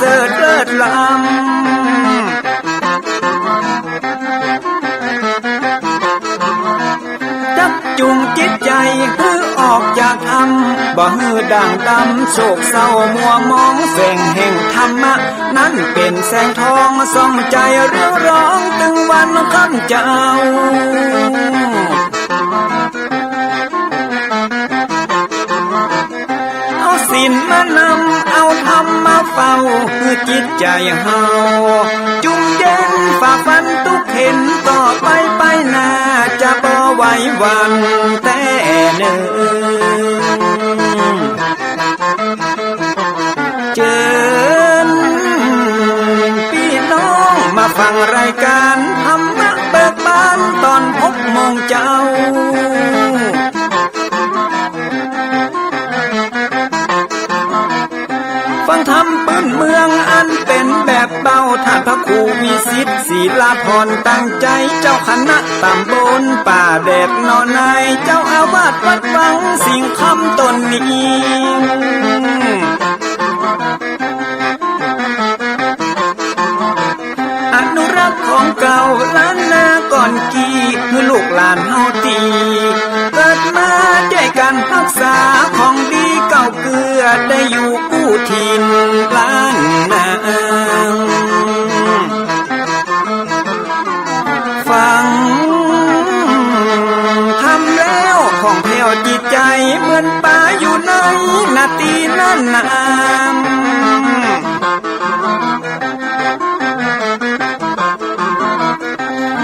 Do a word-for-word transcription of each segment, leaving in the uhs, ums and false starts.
เลิศเลิศล้ำ จักจูงจิตใจ๋หื้อออกจากถ้ำ บ่หื้อด่างดำโศกเศร้ามัวหมอง แสงแห่งธรรมะนั้นเป๋นแสงทอง ส่องใจ๋เรืองรองตึงวันค่ำเจ้า เอาศีลมานำ เอาธรรมมาเฝ้า หื้อจิตใจ๋เฮาจุ่มเย็น ฝ่าฟันตุ๊กเข็ญ ต่อไปไปหน้า จะบ่ไหวหวั่นแต๊เน่อ เจิญปี้น้องมาฟังรายก๋านธรรมะเบิกบาน ต๋อนหกโมงเจ๊า ฟังธรรมปื้นเมืองอันเป๋นแบบเบา ต้านพระครูวิสิทธิ์ ศิลาพร ตั้งใจ๋ เจ้าคณะต๋ำบลป่าแดดหนองนาย เจ้าอาวาสวัดวังสิงห์คำต๋นนี้ อนุรักษ์ของเก่าล้านนาก่อนกี้ หื้อลูกหลานเฮาตี้เกิดมา จ้วยกั๋นฮักษาของดีเก่าเกื้อ ได้อยู่กู้ถิ่นล้านนา ฟังธรรมแล้วผ่องแผ้วจิตใจ๋ เหมือนป๋าอยู่ในนาตี้นั้นนา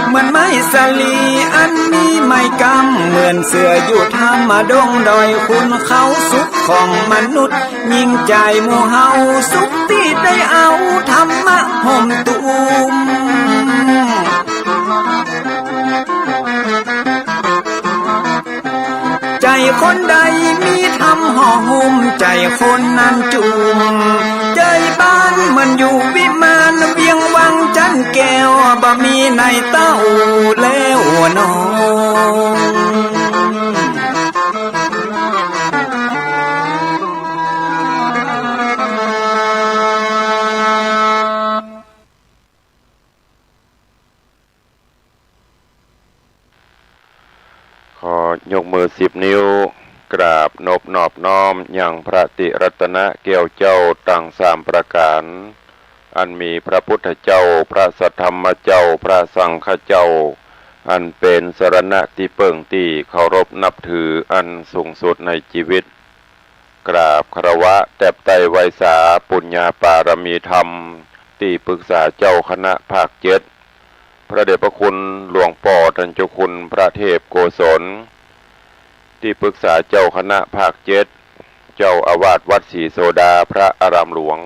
เหมือนไม้สาลีอันมีไม้กำ เหมือนเสืออยู่ถ้ำดงดอย ขุนเขาสุขของมนุษย์ ยิ่งใจ๋หมู่เฮาสุขตี้ได้เอาธรรมะห่มตุ้ม ใจ๋คนใดมีธรรมห่อหุ้ม ใจ๋คนนั้นจุ่ม ใจ๋บ้านเหมือนอยู่วิมาน เวียงวังจั๊นแก้ว บ่มีในเต้าแล้วน้อง ขอยกมือสิบนิ้ว กราบนบนอบน้อมยังพระติรัตนะแก้วเจ้าตังสามประก๋าน อันมีพระพุทธเจ้า พระสัทธรรมเจ้า พระสังฆเจ้า อันเป๋นสรณะตี้เปิ้งตี้เคารพนับถืออันสูงสุดในจีวิต กราบคารวะแตบไต้ไหว้สาปุญญาปารมีธรรม ตี้ปรึกษาเจ้าคณะภาคเจ็ด พระเดชพระคุณหลวงป้อต้านเจ้าคุณพระเทพโกศล ตี้ปรึกษาเจ้าคณะภาคเจ็ด เจ้าอาวาสวัดศรีโสดาพระอารามหลวง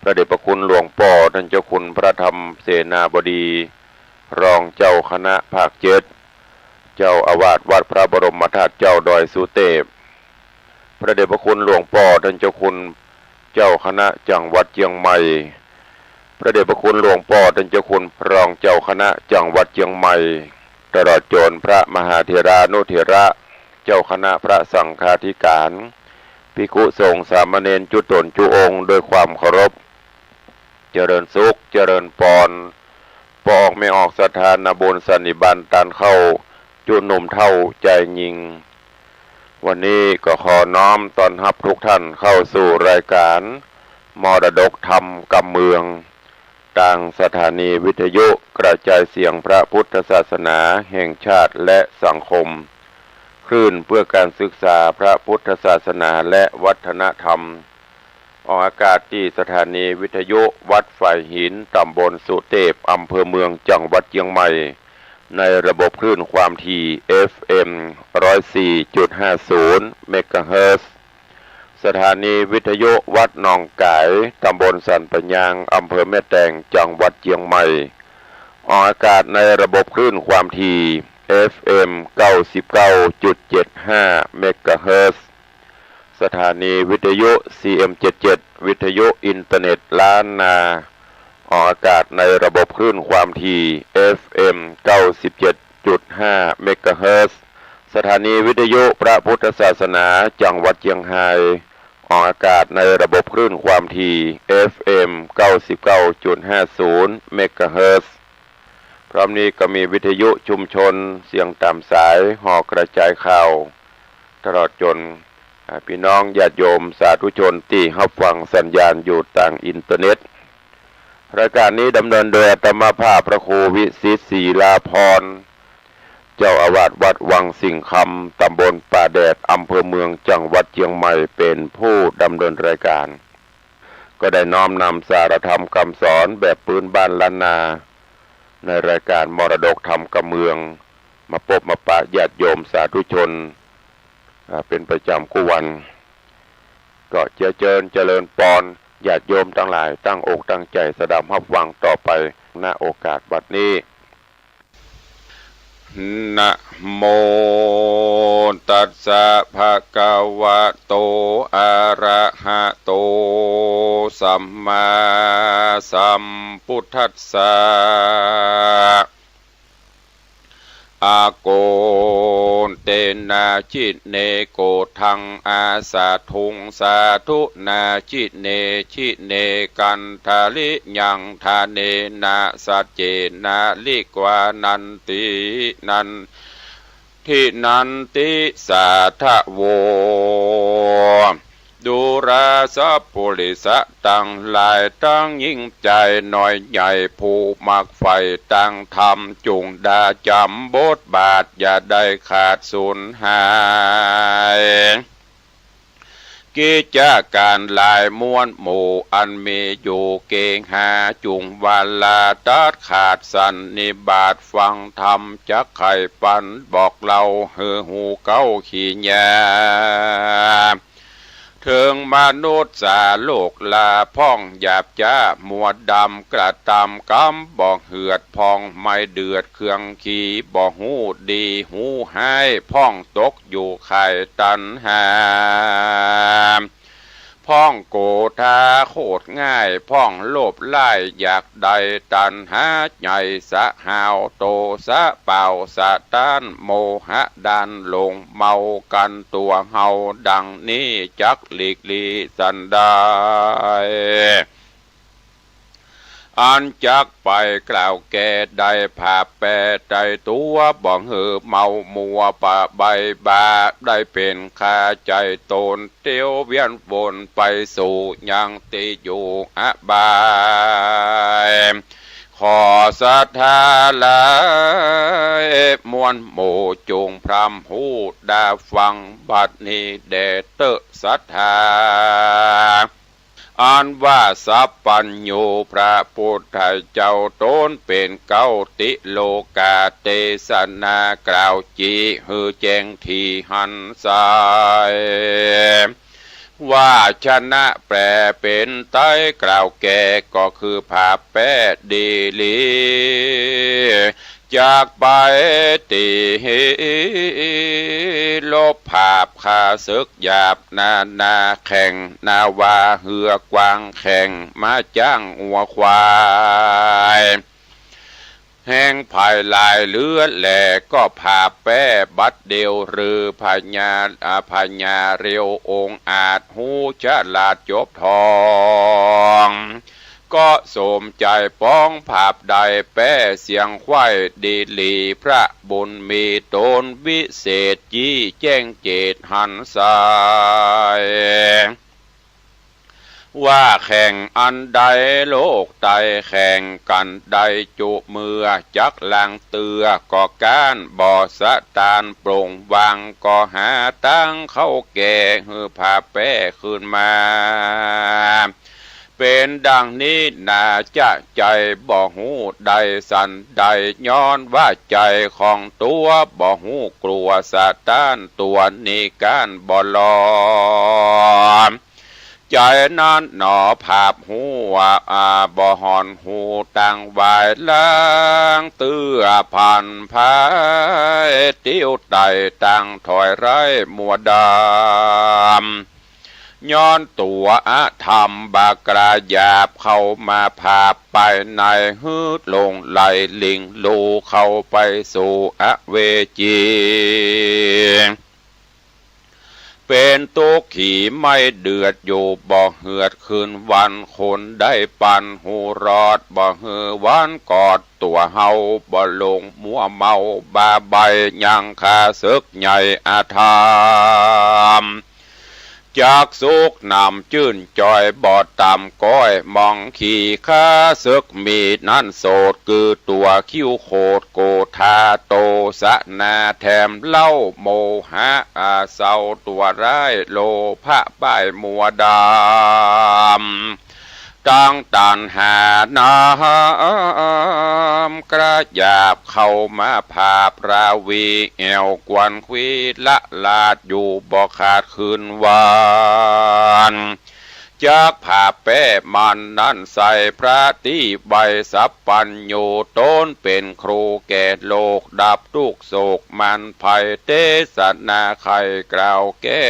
พระเดชพระคุณหลวงป้อต้านเจ้าคุณพระธรรมเสนาบดี รองเจ้าคณะภาคเจ็ด เจ้าอาวาสวัดพระบรมธาตุเจ้าดอยสุเตพ พระเดชพระคุณหลวงป้อต้านเจ้าคุณเจ้าคณะจังหวัดเจียงใหม่ พระเดชพระคุณหลวงป้อต้านเจ้าคุณรองเจ้าคณะจังหวัดเจียงใหม่ ตลอดจ๋นพระมหาเถรานุเถระ เจ้าคณะพระสังฆาธิการ ภิกขุสงฆ์สามเณรจุ๊ต๋นจุ๊องค์ด้วยความเคารพ เจริญสุข เจริญปอน ป้อออกแม่ออกศรัทธานาบุญสันนิบาตต้านเข้า จุ๊หนุ่มเฒ่าจายญิง วันนี้ก็ขอน้อมต้อนฮับทุกท่านเข้าสู่รายการมรดกธรรมกำเมือง ตางสถานีวิทยุกระจายเสียงพระพุทธศาสนาแห่งชาติและสังคม คลื่นเพื่อการศึกษาพระพุทธศาสนาและวัฒนธรรม ออกอากาศตี้สถานีวิทยุวัดฝายหิน ตำบลสุเตพ อำเภอเมือง จังหวัดเจียงใหม่ ในระบบคลื่นความถี่ เอฟเอ็ม ร้อยสี่จุดห้าศูนย์ เมกะเฮิรตซ์ สถานีวิทยุวัดหนองก๋าย ตำบลสันป่ายาง อำเภอแม่แตง จังหวัดเจียงใหม่ ออกอากาศในระบบคลื่นความถี่ เอฟเอ็ม เก้าสิบเก้าจุดเจ็ดห้า เมกะเฮิรตซ์ สถานีวิทยุ ซีเอ็มเจ็ดเจ็ด วิทยุอินเทอร์เน็ตล้านนา ออกอากาศในระบบคลื่นความถี่ เอฟเอ็ม เก้าสิบเจ็ดจุดห้า เมกะเฮิรตซ์ สถานีวิทยุพระพุทธศาสนาจังหวัดเจียงฮาย ออกอากาศในระบบคลื่นความถี่ เอฟเอ็ม เก้าสิบเก้าจุดห้าศูนย์ เมกะเฮิรตซ์ พร้อมนี้ก็มีวิทยุชุมชนเสียงต๋ามสาย หอกระจายข่าว ตลอดจ๋น อ่า ปี้น้องญาติโยมสาธุชนตี้ฮับฟังสัญญาณอยู่ตางอินเทอร์เน็ต รายก๋านนี้ดำเนินโดยอาตมาภาพพระครูวิสิทธิ์ ศิลาภรณ์ เจ้าอาวาสวัดวังสิงห์คำ ต๋ำบลป่าแดด อำเภอเมือง จังหวัดเจียงใหม่ เป๋นผู้ดำเนินรายก๋าน ก็ได้น้อมนำสาระธรรมกำสอนแบบปื๊นบ้านล้านนา ในรายก๋านมรดกธรรมกำเมือง มาปบมาปะญาติโยมสาธุชน อ่า เป๋นประจ๋ำกู้วัน ก็เจียเจิญเจริญปอน ญาติโยมตังหลายตั้งอกตั้งใจ๋สดับฮับฟังต่อไป ณ โอกาสบัดนี้ นะโมตัสสะ ภะคะวะโต อะระหะโต สัมมาสัมพุทธัสสะ อะโกณเตนะ จิเน โกฏัง อาสาธุง สาธุนา จิเน จิเน กันทะริยัง ทะเนนะ สัจเจนะ ลิขวานันติ นัน ทินันติ สาธะโว ดูราสัปปุริสะตังหลาย ตังยิ่งใจ๋น้อยใหญ่ ผู้มักใฝ่ตางธรรม จุ่งดาจ๋ำบทบาท อย่าได้ขาดสูญหาย กิจก๋านหลายมวลหมู่ อันมีอยู่เกหา จุ่งวาลาตัดขาดสันนิบาต ฟังธรรมจักไขปัน บอกเล่าหื้อฮู้เข้าขีญา เถิงมนุษย์สาโลกลาพ่อง หยาบจ๊ามัวดำ กระตำกำบ่เหือด พ่องไม้เดือดเครื่องขี บ่ฮู้ดีฮู้ฮ้าย พ่องตกอยู่ข่ายตัณหา พ่องโกธาโคตรง่าย พ่องโลภร้ายอยากได้ ตัณหาใหญ่สะหาว โตสะเป่าสะต้าน โมหะด้านหลง เมากั๋นตั๋วเฮา ดังนี้จักหลีกหลีสันใด อันจักไปกล่าวแก่ ได้ผาบแปรไตตั๋ว บ่หื้อเมามัวปะใบบ่า ได้เป๋นคาใจ๋ต๋น เตียวเวียนวนไปสู่ยังตี้อยู่อบาย ขอศรัทธาหลายมวลหมู่ จุ่งพร่ำฮู้ดาฟังบัดนี้แด่เต๊อะศรัทธา อันว่าสัพพัญญูพระพุทธเจ้าต๋นเป๋นเก๊าติโลกา เตสนากล่าวจีหื้อแจ้งตี้หันใส วาจนะแปลเป๋นไตยกล่าวแก่ ก็คือผาบแปรดีหลี จักไปตี้ลบผาบข้าศึกหยาบนานาแข่ง นาวาเฮือกว้างแข่ง ม้าจ๊างงัวควาย แฮงผายหลายเหลือแหล่ ก็ผาบแปรบัดเดียว หรือพญา อ่า พญาเร็วองอาจ ฮู้ฉลาดจบทอง ก็สมใจ๋ปองผาบได้แปรเสียงไขว้ดีหลี พระบุญมีต๋นวิเศษ จี้แจ้งเจตหันใส ว่าแข่งอันใดโลกไตแข่งกั๋นได้จุเมื่อ จักลางเตื้อก็ก้านบ่สะตาน ปลงวางก็หาตางเข้าแก่ หื้อผาบแปรคืนมา เป๋นดังนี้นา จะใจ๋บ่ฮู้ได้สันใด ย้อนว่าใจ๋ของตั๋วบ่ฮู้กลัวสะตาน ตั๋วนี้ก้านบ่ลอม ใจ๋นั้นหนอผาบฮู้ว่า อ่า บ่หอนฮู้ตังวาย ลางเตื้อผันผาย ติ้วไต่ตังถอยไร้มัวดำ ย้อนตั๋วอธรรมบากล้าหยาบ เข้ามาผาบภายในหื้อหลงไหลหลิ่งลู่ เข้าไปสู่อเวจี เป ป๋นตุ๊กขีไม่เดือดอยู่ บ่เหือดคืนวัน คนได้ปันหูรอด บ่หื้อวันกอดตั๋วเฮา บ่หลงมัวเมาบ้าใบ้ ยังข้าศึกใหญ่อธรรม จักสุขหนำจื้นจอย บ่ต่ำก้อยมองขี่ ข้าศึกมีนั้นโสด คือตั๋วคิ้วโขด โกธาโตสะนาแถมเล่า โมหะอาเศร้าตั๋วร้าย โลภะป้ายมัวดำ ตังตัณหาน้ำกระหยาบ เข้ามาผาบราวี แอ่วกวนควีละลาดอยู่ บ่ขาดคืนวัน จักผาบแป้มันนั้นใส่ พระตี้ใบสัพพัญญู ต๋นเป๋นครูแก่โลก ดับตุ๊กข์โศกมันภัย เตสนาใค่กล่าวแก้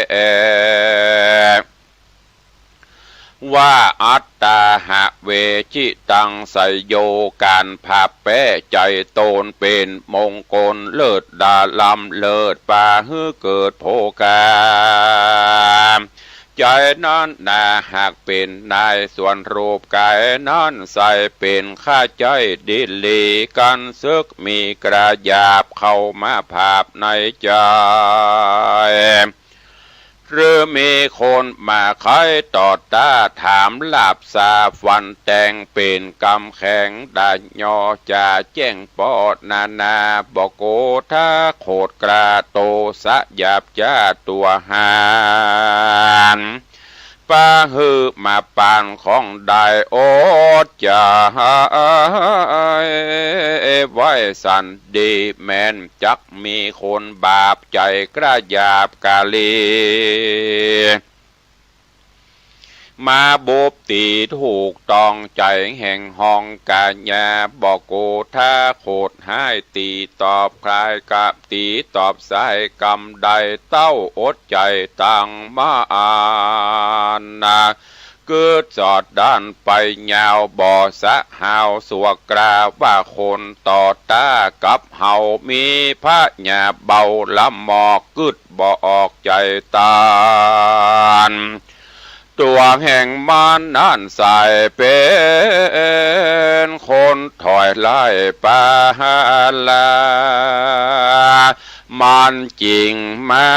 ว่าอัตตาหะเวชิตังไสยโย ก๋านผาบแป้ใจ๋ต๋นเป๋นมงคล เลิศดาล้ำเลิศ ปาหื้อเกิดโภคา ใจ๋นั้นนาหากเป๋นนาย ส่วนรูปก๋ายนั้นใส่ เป๋นข้าใจ๊ดีหลี กั๋นศึกมีกระหยาบ เข้ามาผาบในใจ๋ หรือมีคนมาไขต่อต้า ถามหลาบสาฟันแตง เป๋นกำแข็งดายอ จะแจ้งปอนานา บ่โกธาโขดกระโตสะหยาบจ้าตั๋วหาน ปาหื้อมาปานของได้อดใจ๋ ไว้สันดีแม้น จักมีคนบาปใจ๋กระหยาบกะลี มาบุบตี๋ถูกต้องใจ๋แห่งห้องกายา บ่โกธาโขดฮ้าย ตี๋ตอบคลายกะ ตี๋ตอบสายกำได้ เต้าอดใจ๋ตังมาอานา กึ๊ดสอดด้านไปยาว บ่สะหาวสัวกรา ว่าคนต่อต้ากับเฮา มีพยาบาทเบาละหมอก กึ๊ดบ่ออกใจ๋ต้าน ตั๋วแห่งมันนั้นใส่เป๋นคนถอยไล่ปาลา มันจึงมา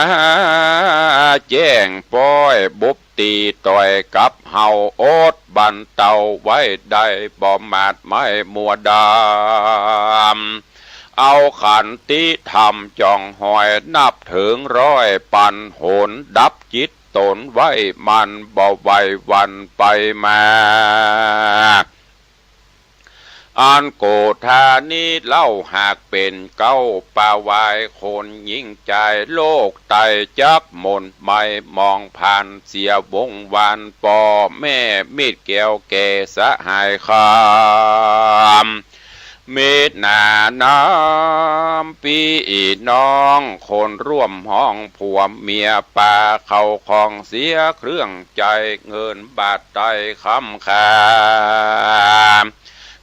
แจ้งป้อยบุบ ตี๋ต่อยกับเฮา อดบันเตาไว้ได้ บ่หมาดไหม้มัวดำ เอาขันติธรรมจ่องหอย นับเถิงร้อยปันหน ดับจิตต๋นไว้ มันบ่ไหวหวั่นไปมา อันโกธานี้เล่าหากเป๋นเก๊า ปาวายคนหญิงจาย โลกไตจักหม่นไหม้หมองพานเสียวงวาน ป้อแม่มิตรแก้วแก่สหายคำ มิตรหน้าน้ำปี้น้อง คนร่วมห้องผัวเมีย ปาเข้าของเสียเครื่องใจ๊ เงินบาทไตคำคา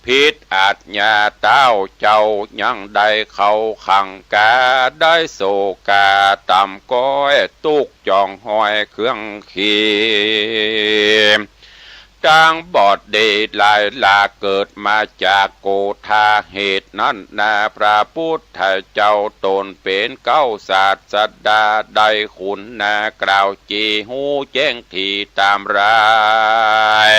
ผิดอาจญาเต้าเจ้า ยังได้เข้าขังกา ได้โศกาต่ำก้อย ตุ๊กข์จ่องหอยเครื่องขี ตางบอดเดชหลายหลาก เกิดมาจากโกธา เหตุนั้นนาพระปุทธเจ้า ต๋นเป๋นเก๊าศาสดา ได้คุณนากล่าวจี๋ ฮู้แจ้งถี่ต๋ามราย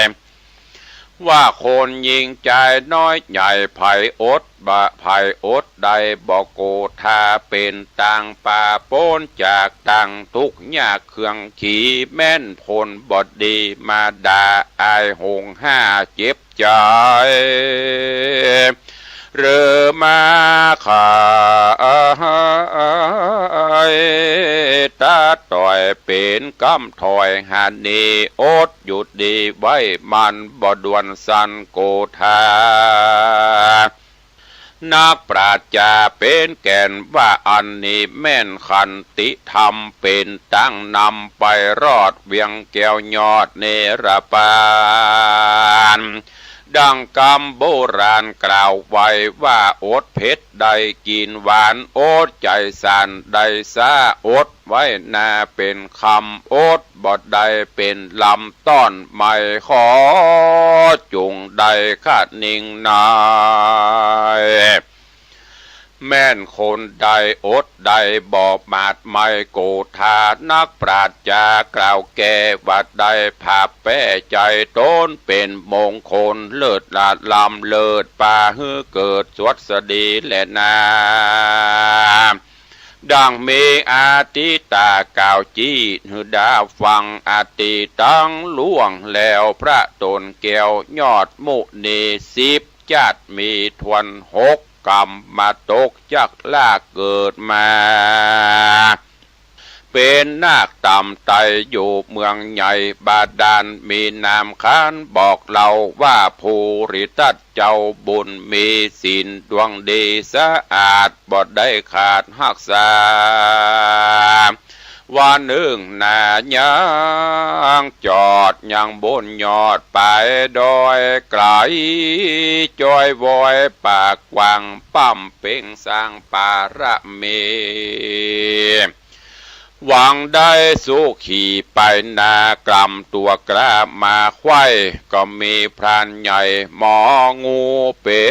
ว่าคนหญิงจายน้อยใหญ่ ใผอดบ่ ใผอดได้ บ่โกธา เป๋นตางปาป๊นจากตางตุ๊กข์ยากเครื่องขี แม่นผลบ่ดีมาด่า อายหงห้าเจ็บใจ๋ หรือมาขายตาต่อย เป๋นกำถอยหาหนี อดอยู่ดีไว้ มันบ่ด่วนสันโกธา นักปราชญ์เป๋นแก่นว่า อันนี้แม่นขันติธรรม เป๋นตางนำไปรอด เวียงแก้วยอดเนรปาน เ ดังกำโบราณกล่าวไว้ว่า อดเผ็ดได้กิ๋นหวาน อดใจ๋สั่นได้ซา อดไว้นาเป๋นคำ อดบ่ได้เป๋นลำ ต้อนไม้ขอจุ่งได้คะนิงนาย แม่นคนใดอดได้บ่หมาดไม้ โกธานักปราชญ์จ๋ากล่าวแก้ว่า ได้ผาบแป้ใจ๋ต๋นเป๋นมงคล เลิศละล้ำเลิศ ปาหื้อเกิดสวัสดีแลนา ดังมีอทิตากล่าวจี้หื้อดาฟัง อทิตตังล่วงแล้ว พระต๋นแก้วยอดมุนี สิบจ๊าดมีถ้วน หกกรรมมาตก จักลากเกิดมา เป๋นนาคต่ำไต้อยู่เมืองใหญ่บาดาล มีนามขานบอกเล่าว่า ภูริทัตเจ้าบุญมี ศีลดวงดีสะอาด บ่ได้ขาดฮักษา วันนึ่งนายังจอดยังบนยอดปายดอยไก๋ จ้อยวอยปากกว้าง ป้ำเป๋งสร้างปารมี หวังได้สุขีไปนา กล่ำตั๋วกล้ามาไขว้ ก็มีพรานใหญ่หมองู เป๋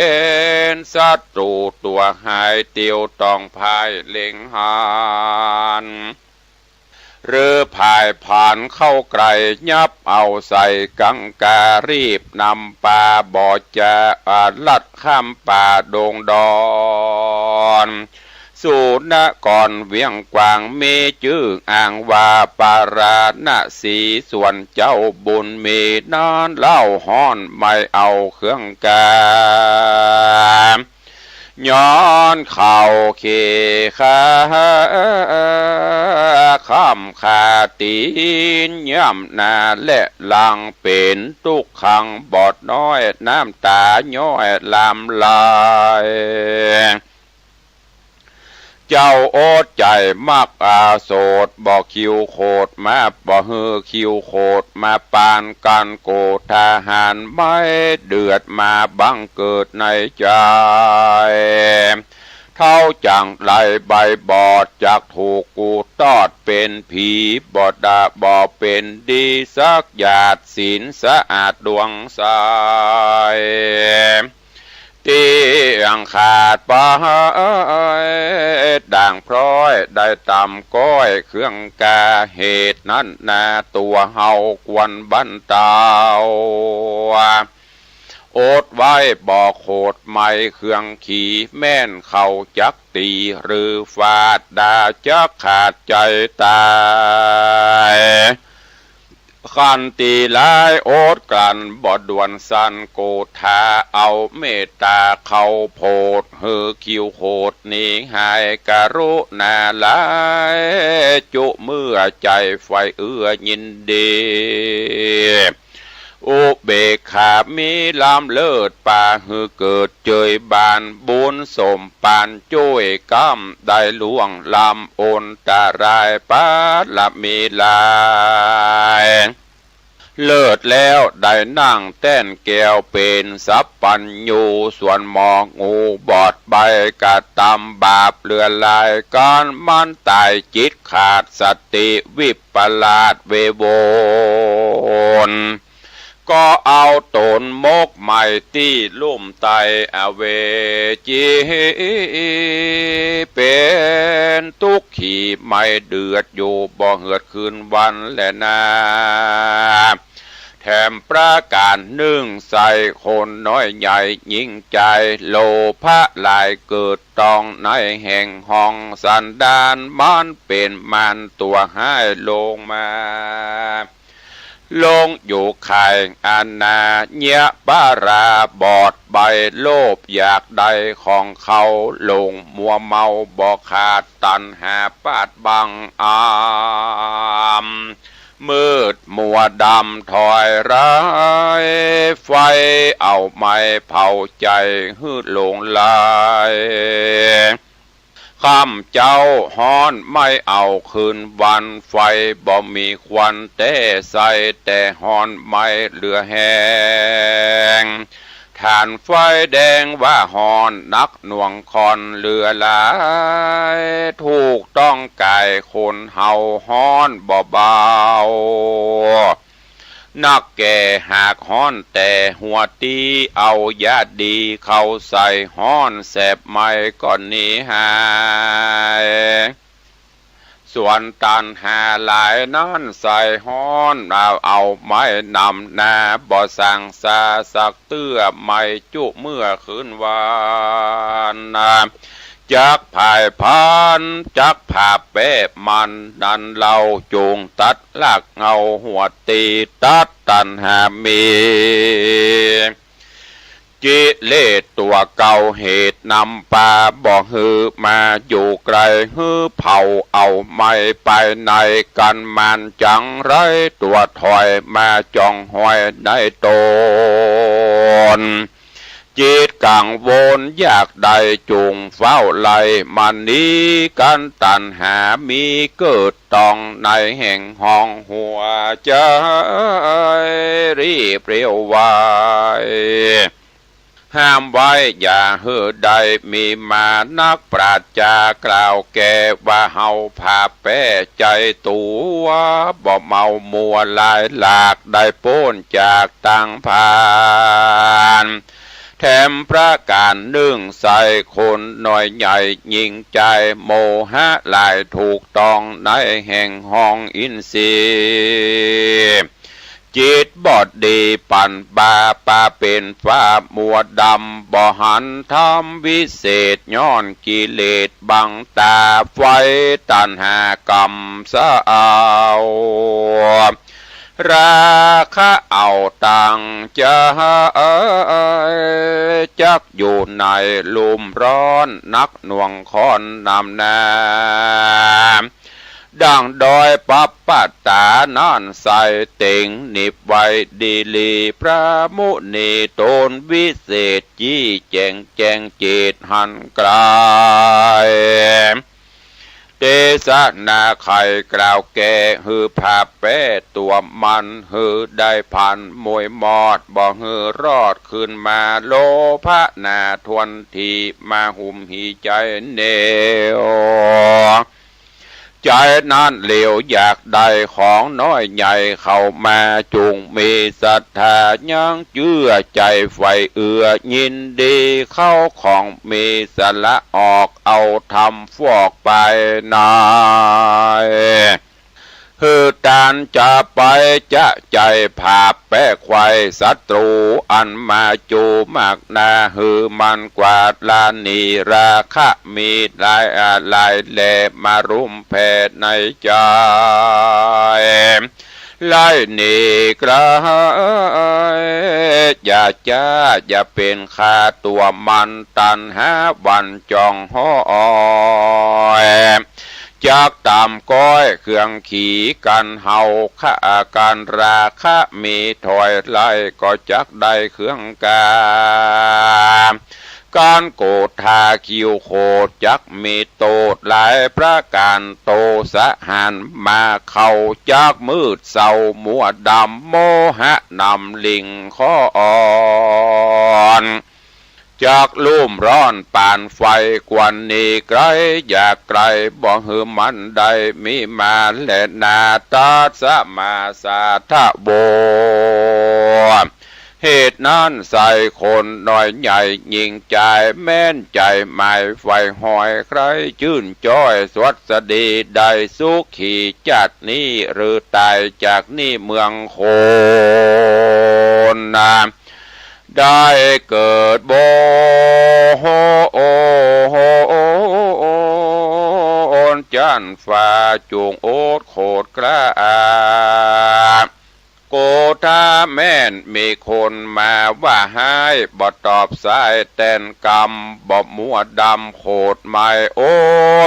นศัตรูตั๋วฮ้าย เตียวต้องพ่ายเล็งหัน หรือพ่ายผ่านเข้าใก้ ยับเอาใส่กังกา รีบนำปา บ่จะอาลัดข้ามป่าดงดอน สุนครเวียงกว้าง มีจื้ออ้างว่าปาราณสี ส่วนเจ้าบุญมีนั้นเล่าฮ้อน ไม่เอาเครื่องกา ย้อนเข้าเขตคา ค้ำคาตี๋น ย่ำหน้าและหลัง เป๋นตุ๊กขังบอดน้อย น้ำต๋าย้อยหลั่งไหล เจ้าอดใจ๋มักอาโสด บ่คิวโขดมา บ่หื้อคิวโขดมาปานกั๋น โกธาหารไม้เดือดมาบังเกิดในใจ๋ เฒ่าจั่งไรใบบอด จักถูกกูตอดเป๋นผี บ่ดาบ่เป๋นดีสักหยาด ศีลสะอาดดวงใส เตี้ยงขาดไป ด่างพร้อยได้ต่ำก้อยเครื่องกา เหตุนั้นนาตั๋วเฮาควรบรรเต๋า อดไว้บ่โขดไม้เครื่องขี แม่นเขาจักตี๋หรือฟาด ดาจักขาดใจ๋ต๋าย คันตี๋หลายอดกลั้นบ่ด่วนสัน โกธาเอาเมตต๋าเข้าโผด หื้อคิวโขดหนีหาย กรุณาหลายจุเมื่อใจ๋ ใฝ่เอื้อยินดี อุเบกขามีล้ำเลิศ ปาหื้อเกิดเจยบาน บุญสมปานจ้วยกำ ได้ล่วงล้ำอันตราย ปารมีหลาย เลิศแล้วได้นั่งแต้นแก้วเป๋นสัพพัญญู ส่วนหมองูบอดใบกระตำบาปเหลือหลาย ก๋านมันต๋ายจิตขาดสติวิปลาสเววน ก็เอาต๋นหมกไหม้ตี้ลุ่มไต้อเวจี เป๋นตุ๊กขีไหม้เดือดอยู่บ่เหือดคืนวันแลนา แถมประก๋านนึ่งใส่คนน้อยใหญ่ยิ่งใจ๋ โลภะหลายเกิดต้องในแห่งห้องสันดาน มันเป๋นมารตั๋วฮ้ายลงมา ลงอยู่ข่ายอนาเยียะปาราบอดใบ โลภอยากได้ของเขา หลงมัวเมาบ่ขาด ตัณหาปาดบังอำ มืดมัวดำถอยร้าย ไฟเอาไหม้เผาใจ๋หื้อหลงไหล ค่ำเจ๊าฮ้อนไหม้เอาคืนวัน ไฟบ่มีควันแต๊ใส่ แต่ฮ้อนไหม้เหลือแฮง ถ่านไฟแดงว่าฮ้อนนักหน่วงข้อนเหลือหลาย ถูกต้องก๋ายคนเฮาฮ้อนบ่เบา นักแก่หากฮ้อนแต่หัวตี้ เอายาดีเข้าใส่ฮ้อนแสบไหม้ก็หนีหาย ส่วนตัณหาหลายนั้นใส่ฮ้อน เอา เอาไม้นำหน้าบ่สังสาสักเตื้อ ไม่จุเมื่อคืนวัน จักผายพาน จักผาแป๊มัน นั้นเล่าจุ่งตัดรากเหง้าหัวตี้ ตัดตัณหามี กิเลสตั๋วเก่าเหตุนำปา บ่หื้อมาอยู่ใก้ หื้อเผาเอาไหม้ไปใน กั๋นมันจังไรตั๋วถอยมาจ้องห้อยในต๋น จิตกังวลอยากได้จุ่งเฝ้าไล่ มันหนีกั๋นตัณหามีเกิดต้องในแห่งห้องหัวใจ๋ รีบเร็วไว ห้ามไว้อย่าหื้อได้มีมา นักปราชญ์จากล่าวแก่ว่า เฮาผาแป๊ใจ๋ตั๋ว บ่เมามัวหลายหลาก ได้ป๊นจากตังพาน แถมประก๋านนึ่งใส่คนน้อยใหญ่ยิ่งใจ๋ โมหะหลายถูกต้องในแห่งห้องอินทรีย์ จิตบอดดีปันบาปาเป๋นฟ้ามัวดำ บ่หันธรรมวิเศษ ย้อนกิเลสบังต๋า ไฟตัณหากำเศร้า ราคะเอาตั้งใจ๋ จักอยู่ในลุ่มร้อนนักหน่วงข้อนนำหน้า ดั่งดอยปับปะตานั้นใส่เต็งหนิบไว้ดีหลี พระมุนีต๋นวิเศษ จี้แจ๋งแจ้งเจตหันไก๋ เตสนาใค่กล่าวแก่ หื้อผาแป๊ตั๋วมัน หื้อได้พันมวยมอด บ่หื้อรอดคืนมา โลภะหนาถ้วนที มาหุ้มหีใจ๋เหนียว ใจ๋นั้นเหลียวอยากได้ของน้อยใหญ่เข้ามา จุ่งมีศรัทธายังเจื้อใจ๋ใฝ่เอื้อ ยินดีเข้าของมีสละออก เอาธรรมฟอกไปใน หื้อตานจะไปจะใจ๋ผาแป๊ไขว่ศัตรู อันมาจูมากหนา หื้อมันกวาดล้างหนี ราคะมีหลายอาหลายแล มารุมแผ่ในใจ๋ ไล่หนีไก๋ อย่าจ้าอย่าเป๋นข้าตั๋วมัน ตัณหาหวั่นจ้องห้อย จักต๋ามก้อยเครื่องขี่กั๋นเฮา ข้ากั๋นราคะมีถอยไล่ ก็จักได้เครื่องกา ก๋านโกธาคิวโขดจักมีโต้ษหลายประก๋าน โตสะหันมาเข้าจักมืดเศร้ามัวดำ โมหะนำลิงข้ออ่อน จักลุ่มร้อนปานไฟ ควรหนีไก๋ อย่าใก้ บ่หื้อมันได้มีมาแลนา ตัสมาสาทะโว เหตุนั้นใส่คนน้อยใหญ่ยิ่งใจ๋ แม้นใจ๋หมายใฝ่ห้อย ใคร่จื้นจ้อยสวัสดี ได้สุขีจาตินี้ หรือต๋ายจากนี้เมืองคนนา ได้เกิดบนจั๊นฟ้า จุ่งอดโขดกล้า โกธาแม้นมีคนมาว่าฮ้าย บ่ตอบสายแตนกำ บ่มัวดำโขดหมาย อ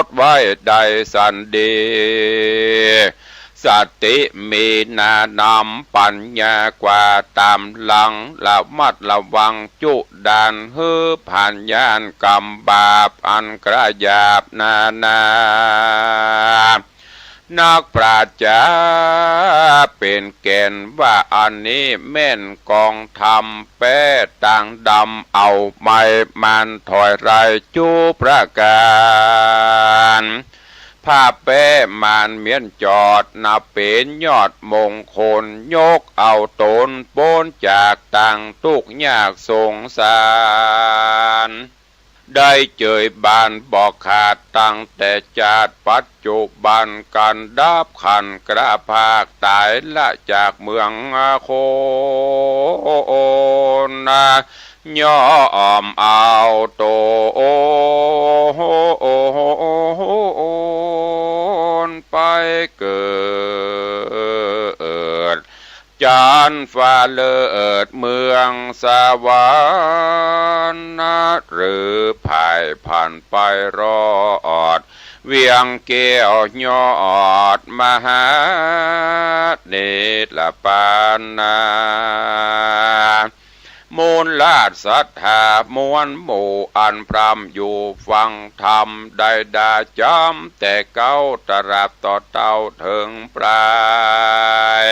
ดไว้ได้สันดี สติมีหนานำ ปั๋ญญากว่าต๋ามหลัง ระมัดระวังจุดาน หื้อผ่านญาณกรรมบาป อันกระหยาบหนานา นักปราชญ์จ๋าเป๋นแก่นว่าอันนี้แม่นกองธรรม แป๊ตังดำเอาไม้มานถอยไล่จุประก๋าน ผ้าแป๊มานเมี้ยนจอด นับเป๋นยอดมงคล ยกเอาต๋นป๊นจากตังตุ๊กข์ยากสงสาร ได้เจยบานบ่ขาดตั้งแต่จาติปัจจุบัน กันดับขันกระพากต๋ายละจากเมืองคน ย่อมเอาต๋นไปเกิด จันฟ้าเลิศเมืองสวรรค์ หรือผ่ายผันไปรอด เวียงแก้วยอดมหาเนตรปานนา มูลราชศรัทธามวลหมู่อันพร่ำอยู่ฟังธรรม ได้ด่าจ๋ำแต่เก๊าตราบต่อเต้าเถิงปลาย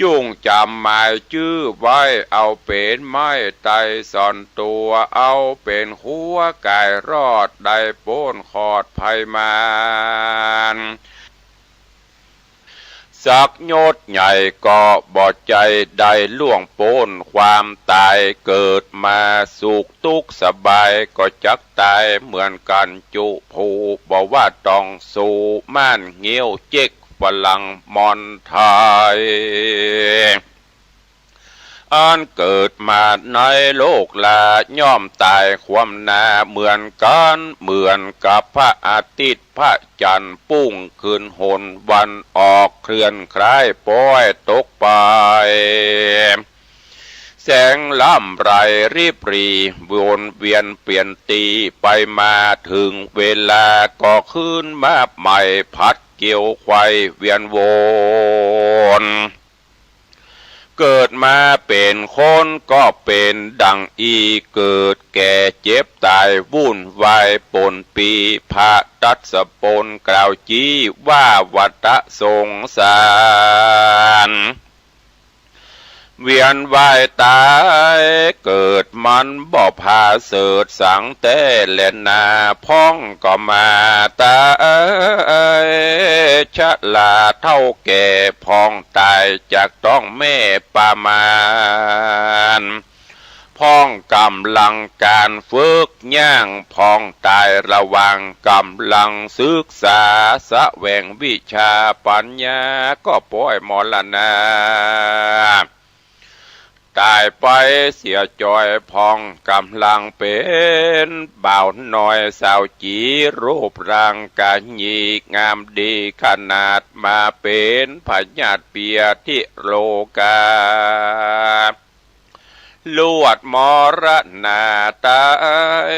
จุ่งจ๋ำหมายจื้อไว้เอาเป๋นไม้ไตรส่อนตั๋ว เอาเป๋นคั้วก๋ายรอดได้ป๊นขอดภัยมาร สักยศใหญ่ก็บ่ใจ้ได้ล่วงป๊นความต๋าย เกิดมาสุขตุ๊กข์สบายก็จักต๋ายเหมือนกั๋นจุผู้ บ่ว่าต้องสู้ม่านเงี้ยวเจ๊กฝรั่งมอญไทย อันเกิดมาในโลกลาย่อมต๋ายคว่ำหน้าเหมือนกั๋น เหมือนกับพระอาทิตย์พระจันทร์ปุ้งขึ้นหน วันออกเคลื่อนคล้ายป๊อยตกไป แสงลำไรริบหรี่วนเวียนเปลี่ยนตี้ไปมา เถิงเวลาก็คืนมาใหม่ ผัดเกวียวไขว่เวียนวน เกิดมาเป๋นคนก็เป๋นดังอี้ เกิดแก่เจ็บต๋ายวุ่นวายปนปี้ พระทศพลกล่าวจี๊ว่าวัฏสงสาร เวียนว่ายต๋ายเกิดมันบ่ผาเสริฐสังแต๊แลนา พ่องก็มาต๋ายชราเฒ่าแก่ พ่องต๋ายจากต๊องแม่ปามาร พ่องก๋ำลังก๋านฝึกย่าง พ่องต๋ายระหว่างก๋ำลังศึกษา แสวงวิชาปัญญาก็ป๊อยมรณา ต๋ายไปเสียจ้อย พ่องก๋ำลังเป๋นบ่าวน้อยสาวจี๋ รูปร่างกะหยี่งามดีขนาด มาเป๋นพยาธิเปียธิโรคา ลวดมรณาต๋าย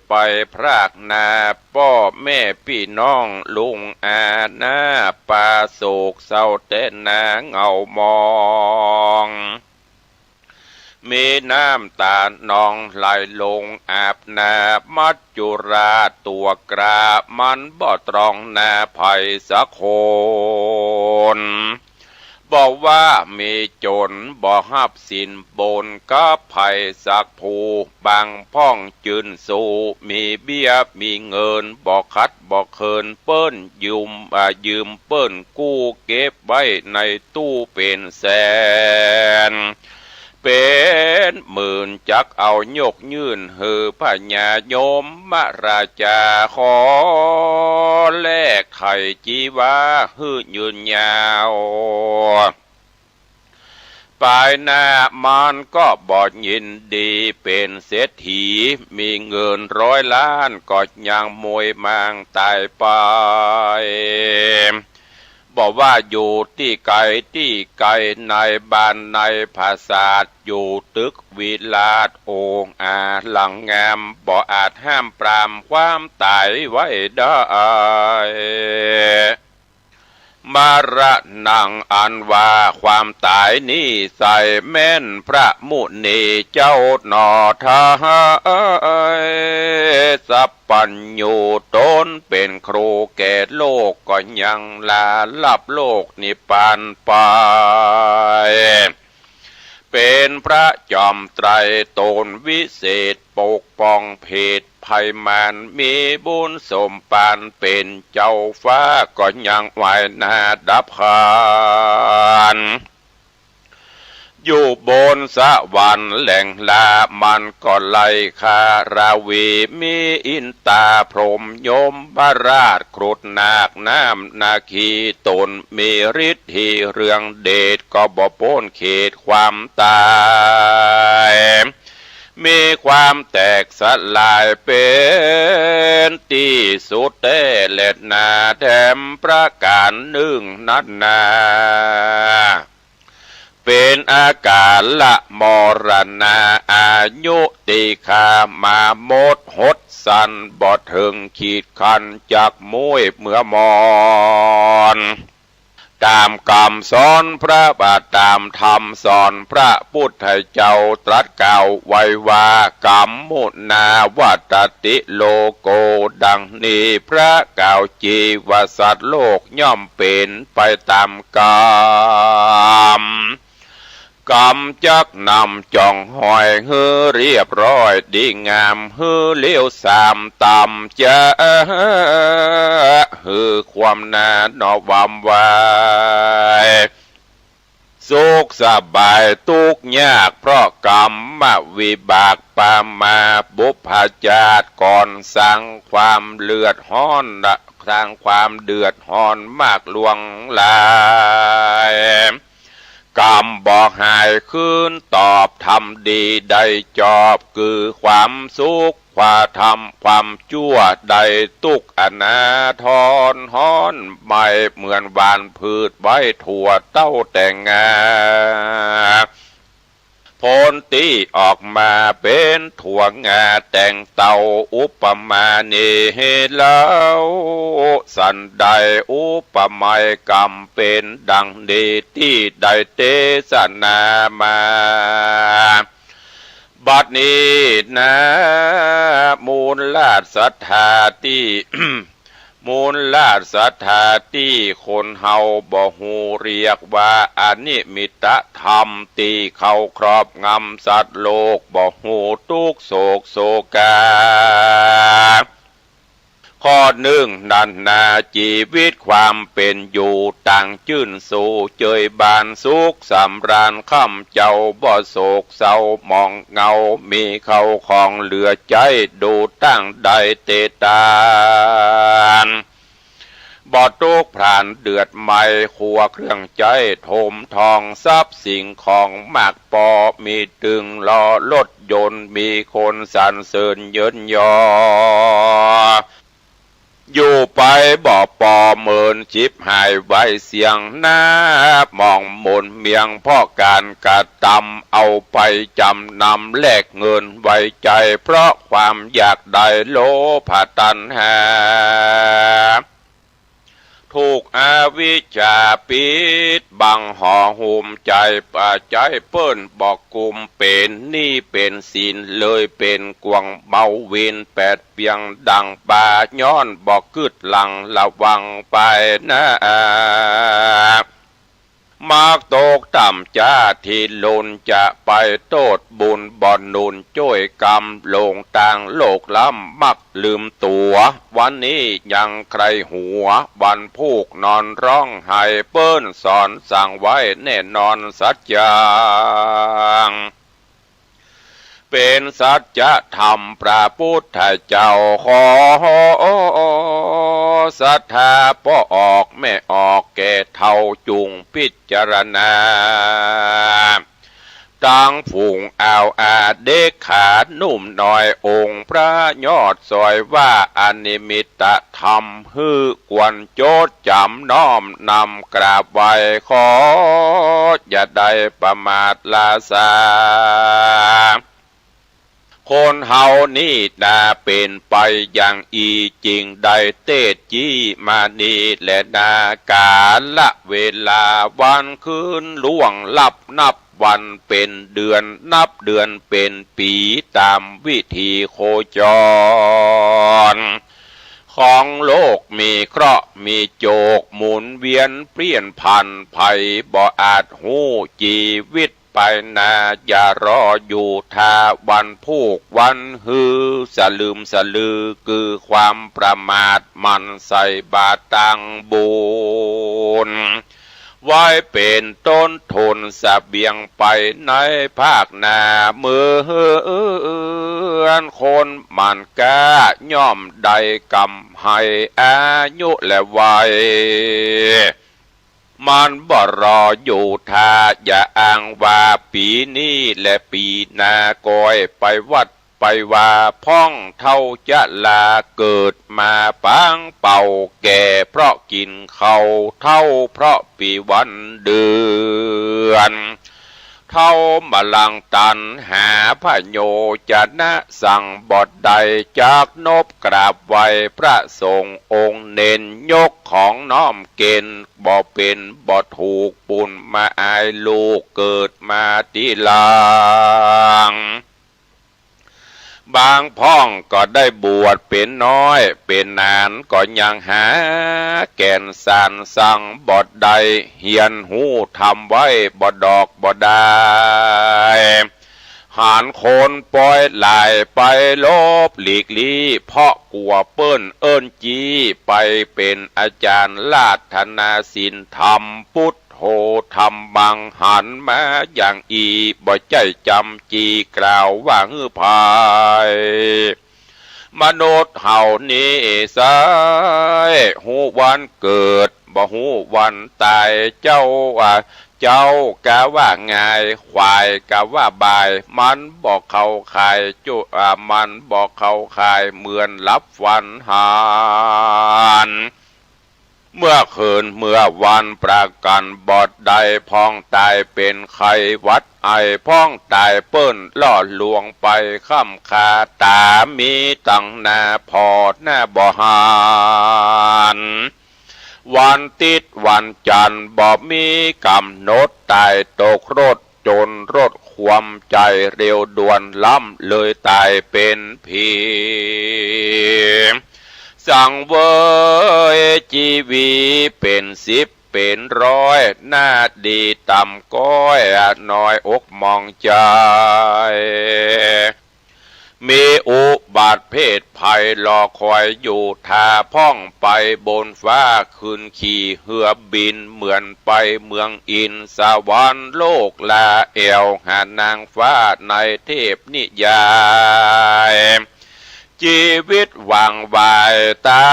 ไปพรากหน้า ป้อแม่ปี้น้องลุงอาน้า ปาโศกเศร้าแต๊นาเหงามอง มีน้ำต๋านองไหลลงอาบหน้า มัจจุราชตั๋วกร้า มันบ่ตรองหน้าใผสักคน บ่ว่ามีจ๋นบ่ฮับสินบนกับใผสักผู้ บางพ่องจื้นสู้มีเบี้ยมีเงิน บ่ขัดบ่เขินเปิ้นยืม อ่า ยืมเปิ้นกู้เก็บไว้ในตู้เป๋นแสน เป๋นหมื่น จักเอายกยื่นหื้อพญายมราชา ขอแลกไถ่จีวาหื้อยืนยาว ปายหน้ามันก็บ่ยินดีเป๋นเศรษฐี มีเงินร้อยล้านก็ยังมวยมางต๋ายไป บ่ว่าอยู่ตี้ใกล้ตี้ไกล ในบ้านในผาสาท อยู่ตึกวิราชองอาลังงาม บ่อาจห้ามปรามความต๋ายไว้ได้ มรณัง อันว่าความต๋ายนี้ใส่แม่นพระมุนีเจ้าหนอไท้ สัพพัญญูต๋นเป๋นครูแก่โลก ก็ยังลาลับโลกนิพพานไป เป๋นพระจอมไตรต๋นวิเศษ ปกป้องเพศภัยมาร มีบุญสมปานเป๋นเจ้าฟ้า ก็ยังไหว้หน้าดับขัน อยู่บนสวรรค์แหล่งลามันก็ไล่คาราวี มีอินตาพรหมยมราช ครุฑนาคน้ำนาคีต๋น มีฤทธีเรืองเดช ก็บ่ป๊นเขตความต๋าย มีความแตกสลายเป๋นตี้สุดแต๊แลนา แถมประก๋านนึ่งนั้นนา เป๋นอากาละมรณา อายุตี้ข้ามามดหดสั้น บ่เถิงขีดคั้นจักมุ้ยเมื่อมอน ต๋ามกำสอนพระบาท ต๋ามธรรมสอนพระปุทธเจ้าตรัสกล่าวไว้ว่า กัมมุนาวัตติโลโก ดังนี้พระกล่าวจีว่าสัตว์โลกย่อมเป๋นไปต๋ามกำ กำจักนำจ่องหอยหื้อเรียบร้อยดีงาม หื้อเลี้ยวสามต๋ามจะ หื้อความหน้าหนอหวามไหว สุขสบายตุ๊กข์ยากเพราะกรรมวิบากปามา บุพชาติก่อนสร้างความเดือดฮ้อน สร้างความเดือดฮ้อนมากหลวงหลาย กรรมบ่หายคืนตอบ ทำดีได้จอบ คือความสุข ความทำความจั่วได้ตุ๊กข์ อนาทรฮ้อนไหม้ เหมือนหว่านพืชไว้ถั่วเต้าแตงงา ผลตี้ออกมาเป๋นถั่วงาแตงเต้า อุปมานี้เล่า สันใดอุปไมยกรรมเป๋นดังนี้ตี้ได้เตสนามา บัดนี้นา มูลราชศรัทธาตี้ มูลราชศรัทธาตี้คนเฮาบ่ฮู้เรียกว่าอนิมิตธรรม ตี้เข้าครอบงำสัตว์โลก บ่ฮู้ตุ๊กข์โศกโศกา ข้อนึ่งนั้นนา จีวิตความเป๋นอยู่ต่างจื้นสู่ เจยบานสุขสำราญ ค่ำเจ้าบ่โศกเศร้าหมองเหงา มีเข้าของเหลือใจ๊ ดูตั้งได้เตตาน บ่ตุ๊กข์พร่านเดือดไหม้ ครัวเครื่องใจ๊ถมทอง ทรัพย์สิ่งของมากปอ มีตึงล้อรถยนต์ มีคนสรรเสริญเยินยอ อยู่ไปบ่ปอเมิน ฉิบหายไวเสี้ยงนา หมองหมนเมียงเพราะก๋านกระตำ เอาไปจ๋ำนำแลกเงินไว้ใจ๊ เพราะความอยากได้โลภะตัณหา ถูกอวิชชาปิดบังห่อหุ้มใจ๋ ปะใจ๊เปิ้นบ่กุม เป๋นหนี้เป๋นสิน เลยเป๋นกวางเบาวินแปดเปียงดั่งปลา ย้อนบ่กึ๊ดหลังระวังไปนา มักตกต่ำจ้า ที่ลุนจะไปโต้ษบุญ บ่หนุนจ้วยกรรม หลงตางโลกล้ำ มักลืมตั๋ว วันนี้ยังใคร่หัว วันพูกนอนร้องไห้ เปิ้นสอนสั่งไว้แน่นอนสัจจัง เป๋นสัจธรรมพระปุทธเจ้า ขอศรัทธาป้อออกแม่ออกแก่เฒ่าจุ่งปิจารณา ตังฝูงอ่าวอาเด็กขาหนุ่มน้อย องค์พระยอดสอยว่าอนิมิตธรรม หื้อควรจดจ๋ำน้อมนำกราบไหว้ ขออย่าได้ประมาทลาสา พ คนเฮานี่นาเป๋นไปอย่างอี้ จึงได้เตศน์จี้มานี่แลนา ก๋าละเวลาวันคืนล่วงลับ นับวันเป๋นเดือน นับเดือนเป๋นปี๋ ต๋ามวิถีโคจรของโลก มีเคราะห์มีโจค หมุนเวียนเปลี่ยนผัน ใผบ่อาจฮู้จีวิต ไปนา อย่ารออยู่ถ้าวันพูกวันฮือ สลึมสลือคือความประมาท หมั่นใส่บาตรตังบุญ ไว้เป๋นต้นทุนเสบียงไปในภาคหน้า เหมือนคนหมั่นกล้าย่อมได้กำไร อายุและวัย มันบ่รออยู่ถ้า อย่าอ้างว่าปี๋นี้และปี๋หน้า ก้อยไปวัดไปวา พ่องเฒ่าจะลา เกิดมาปางเป่า แก่เพราะกิ๋นข้าว เฒ่าเพราะปี๋วันเดือน เฒ่ามาลังตัณหา พโยจะนะสังบ่ได้ จักนบกราบไหว้พระสงฆ์องค์เน้น ยกของน้อมเก๋ณฑ์ บ่เป๋นบ่ถูก ปูนมาอายลูกเกิดมาตี้หลัง บางพ่องก็ได้บวชเป๋นน้อยเป๋นนาน ก็ยังหาแก่นสารสังบ่ได้ เฮียนฮู้ธรรมไว้บ่ดอกบ่ดาย หันคนปอยหลายไปหลบหลีกลี้ เพราะกั๋วเปิ้นเอิ้นจี้ ไปเป๋นอาจ๋ารย์ราธนาศีลธรรม พุทโธธัมมัง หันมาอย่างอี้ บ่ใจ้จำจี้กล่าวว่าหื้อใผ มนุษย์เฮานี้ไส้ ฮู้วันเกิด บ่ฮู้วันต๋าย เจ้าว่า เจ๊ากะว่าง่าย ขวายกะว่าบ่าย มันบ่เข้าข่ายจุ อ่า มันบ่เข้าข่าย เหมือนหลับฝันหัน เมื่อคืนเมื่อวันประกั๋นบ่ได้ พ่องต๋ายเป๋นไข้หวัดไอ พ่องต๋ายเปิ้นล่อลวงไปค่ำคา ต๋ามีตังหน้าผ่อหน้าบ่หัน วันติ๊ดวันจันทร์บ่มีก๋ำหนด ต๋ายตกรถ จ๋นรถคว่ำ ใจ๋เร็วด่วน ล้ำเลยต๋ายเป๋นผี สังเวยจีวีเป๋นสิบเป๋นร้อย หน้าดีต่ำก้อย น้อยอกหมองใจ๋ มีอุบัติเพศภัยรอคอยอยู่ ถ้าพ่องไปบนฟ้า ขึ้นขี่เฮือบิน เหมือนไปเมืองอินทร์สวรรค์โลก ลาแอ่วหานางฟ้าในเทพนิยาย จีวิตหว่างไวต๋า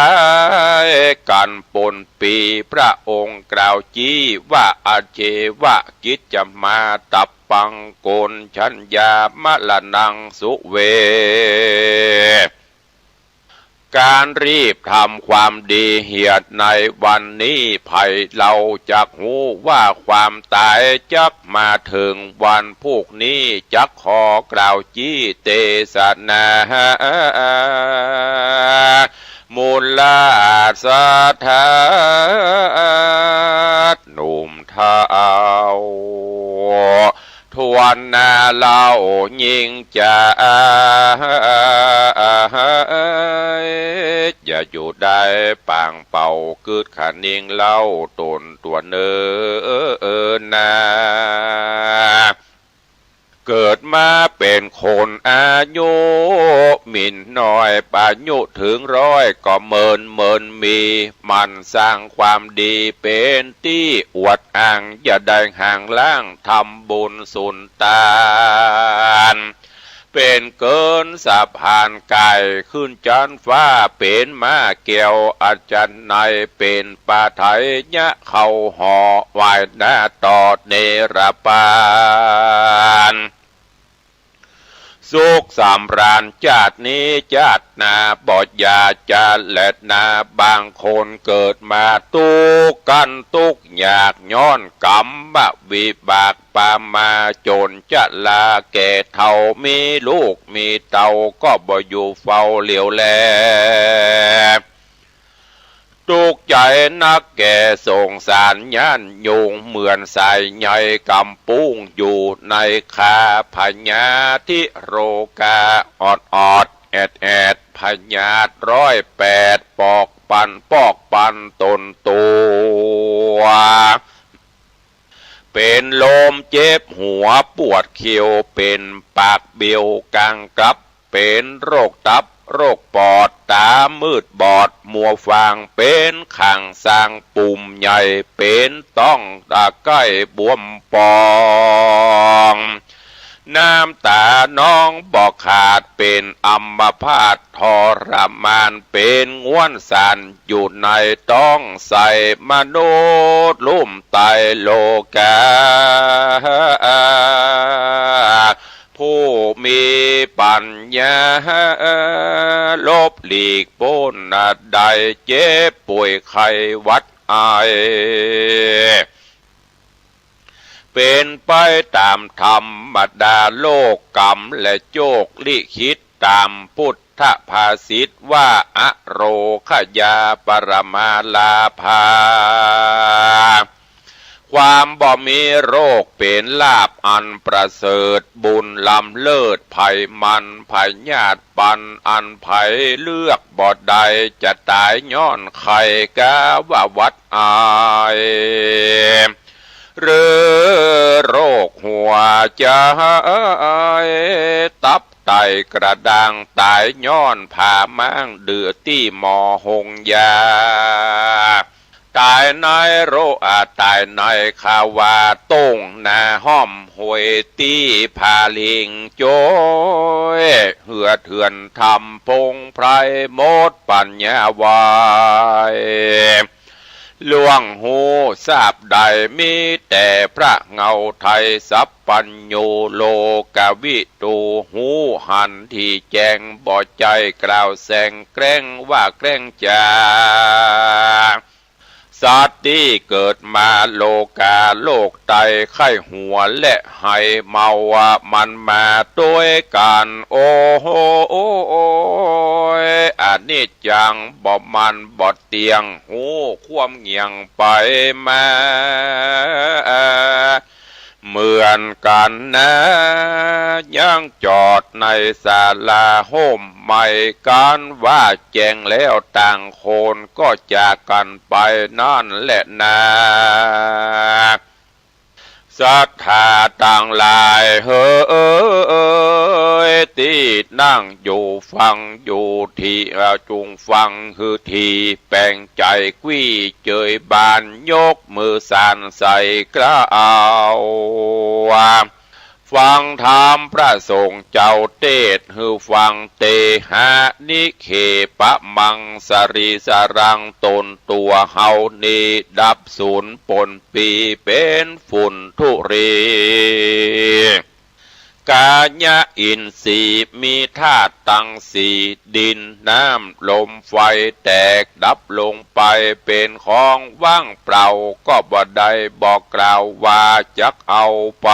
ยกั๋นปนปี้ พระองค์กล่าวจี้ว่า อาเจวะกิจจมาตัปปัง โกณฑัญญา มรณังสุเว ก๋านรีบทำความดีเหียดในวันนี้ ใผเล่าจักฮู้ว่าความต๋ายจักมาเถิง วันพูกนี้จักขอกล่าวจี้เตสนา มูลสัตถา หนุ่มเฒ่า ทวนหน้าเล่ายิ่งจะ อย่าอยู่ได้ปางเป่า กึ๊ดคะนิงเล่าต๋นตั๋วเน่อนา เกิดมาเป๋นคนอายุหมิ่นน้อย อายุเถิงร้อยก็เมินเมินมี หมั่นสร้างความดีเป๋นตี้อวดอ้าง อย่าได้ห่างล้างทำบุญสุนตาน เป๋นเกินสะพานก๋ายขึ้นจั๊นฟ้า เป๋นม้าแก้วอัศนัย เป๋นปาไถยะเข้าหอ ไหว้หน้าต่อเนรปาน สุขสำราญจาตินี้จาติหน้าบ่อย่าจะแลนา บางคนเกิดมาตุ๊กข์กั๋นตุ๊กข์ยาก ย้อนกรรมวิบากปามา จ๋นจะลาแก่เฒ่า มีลูกมีเต้าก็บ่อยู่เฝ้าเหลียวแล ตุ๊กข์ใจ๋นักแก่สงสารญาติโยม เหมือนสายใยก๋ำปุ้งอยู่ในคา พยาธิโรคาออดๆ แอดๆ พยาธิร้อยแปด ปอกปันปอกปันตนตั๋ว เป๋นลมเจ็บหัวปวดเข่า เป๋นปากเบียวกางกลับ เป๋นโรคตับโรคปอด ต๋ามืดบอดมัวฟาง เป๋นข้างสร้างปุ่มใหญ่ เป๋นต๊องตะไคร่บวมป่อง น้ำต๋านองบ่ขาด เป๋นอัมพาตทรมาน เป๋นง่วนสานอยู่ในต๊อง ใส่มนุษย์ลุ่มต๋ายโลก๋า ผู้มีปัญญาหลบหลีกป๊นได้ เจ็บป่วยไข้หวัดไอ เป๋นไปต๋ามธรรมดา โลกกรรมและโจคลิขิต ต๋ามพุทธภาษิตว่า อโรคยาปรมาลาภา ความบ่มีโรคเป๋นลาภอันประเสริฐ บุญล้ำเลิศ ไผมันพยาธิปัน อันใผเลือกบ่ได้ จะต๋ายย้อนไข้ กาว่าหวัดไอ หรือโรคหัวใจ๋ ตับไตกระด้าง ต๋ายย้อนผ่าม้าง ดื้อตี้หมอหงยา ต๋ายในโรค อ่า ต๋ายในคาวา ต้งหน้าห้อมห้วย ตี้ผาลิงโจ้ย เหือดเถื่อนทำพงไพร หมดปัญญาไหว ล่วงฮู้ทราบได้ มีแต่พระเหง้าไทย สัพพัญญูโลกวิทู ฮู้หันตี้แจ้ง บ่ใจ้กล่าวแสงแกล้ง ว่าแกล้งจ๋า สัตว์ตี้เกิดมาโลก๋า โรคไตไข้หัวและไฮ เมาว่ามันมาตวยกั๋น โอ้โห โอ้ย อนิจจัง บ่มั่นบ่เตี้ยง ฮู้ความเหงี่ยงไปมา เหมือนกั๋นนา ยังจอดในศาลาฮ่มไหม้ ก๋านว่าแจ้งแล้วต่างคน ก็จากกั๋นไปนั้นแหละนา ศรัทธาตังหลายเหย ตี้นั่งอยู่ฟังอยู่ตี้ อ่า จุ่งฟังหื้อถี่ แป๋งใจ๋กวี้เจยบาน ยกมือสานใส่เกล้า ฟังธรรมพระสงฆ์เจ้าเตสน์หื้อฟัง เตหะนิเคปะมัง สะรีสะรัง ต๋นตั๋วเฮานี้ ดับสูญปนปี้ เป๋นฝุ่นธุลี กายะอินทรีย์มีธาตุตังสี่ ดิน น้ำ ลม ไฟ แตกดับลงไป เป๋นของว่างเปล่า ก็บ่ได้บอกกล่าวว่าจักเอาไป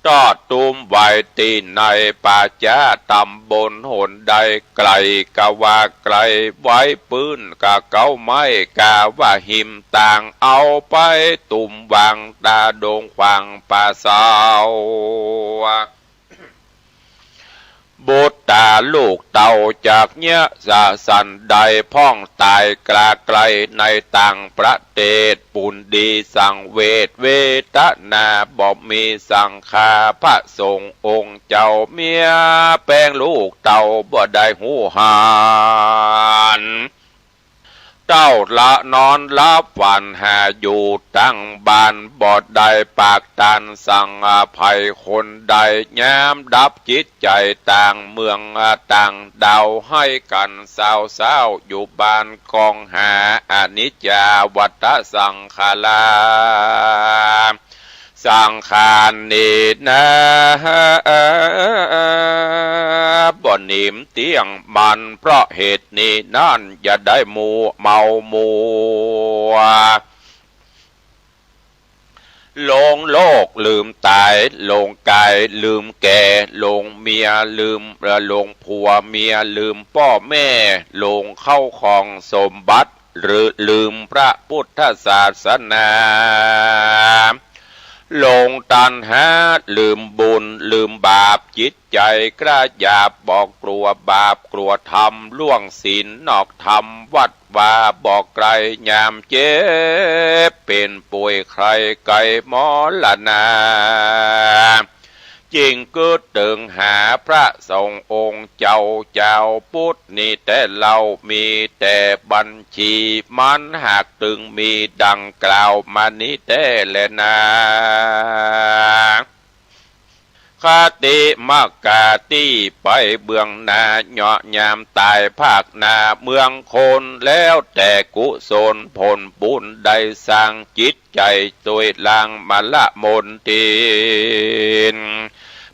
ตอดตุ้มไว้ตี้ในป่าจ๊า ต๋ำบลหนใด ไก๋กาว่าไก๋ ไว้ปื้นกาเก๊าไม้ กาว่าหิมต่าง เอาไปตุ้มวางต๋าดงขวางป่าเซา บุตราลูกเต้าจักเยียะสะสันใด พ่องต๋ายกล้าใก้ในต่างประเตศ ปุญดีสังเวช เวทนาบ่มี สังฆาพระสงฆ์องค์เจ้า เมียแปงลูกเต้าบ่ได้ฮู้หัน เต้าละนอนหลับฝันหาอยู่ตังบ้าน บ่ได้ปากตันสังภัยคนใด ยามดับจิตใจ๋ต่างเมืองต่างดาว ไห้กั๋นเศร้าๆ อยู่บ้านกองหา อนิจจาวัฏฏะสังขารา สังขารนี้นา บ่นิ่มเตี้ยงมั่น เพราะเหตุนี้นั้น อย่าได้มัวเมามัว หลงโลกลืมต๋าย หลงก๋ายลืมแก่ หลงเมียลืม เอ่อ หลงผัว เมียลืมป้อแม่ หลงเข้าของสมบัติ หรือลืมพระพุทธศาสนา หลงตัณหา ลืมบุญ ลืมบาป จิตใจ๋กล้าหยาบ บ่กลัวบาปกลัวธรรม ล่วงศีลนอกธรรม วัดวาบ่ไก๋ ยามเจ็บเป๋นป่วย ใค่ไก๋มรณา จึงกึ๊ดเติงหาพระสงฆ์องค์เจ้า เจ้าพุทธนี้แต๊เล่า มีแต่บัญชี มันหากตึงมีดังกล่าวมานี้แต๊แลนา คติมกาตี้ไปเบื้องหน้า เหยาะยามต๋ายภาคหน้า เมืองคนแล้วแต่กุศลผลบุญ ได้สร้างจิตใจ๋ตวยล้างมลมลทิน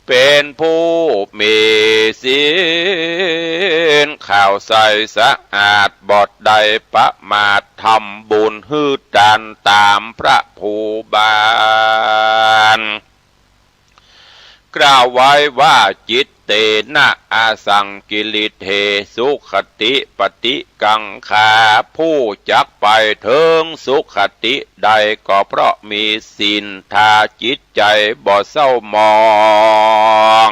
เป๋นผู้มีศีลขาวใสสะอาด บ่ได้ประมาท ทำบุญหื้อตานต๋ามพระภูบาล กล่าวไว้ว่า จิตเตนะ อสังกิริเท สุขติปฏิกังขา ผู้จักไปเถิงสุขติได้ ก็เพราะมีศีล ถ้าจิตใจ๋บ่เศร้าหมอง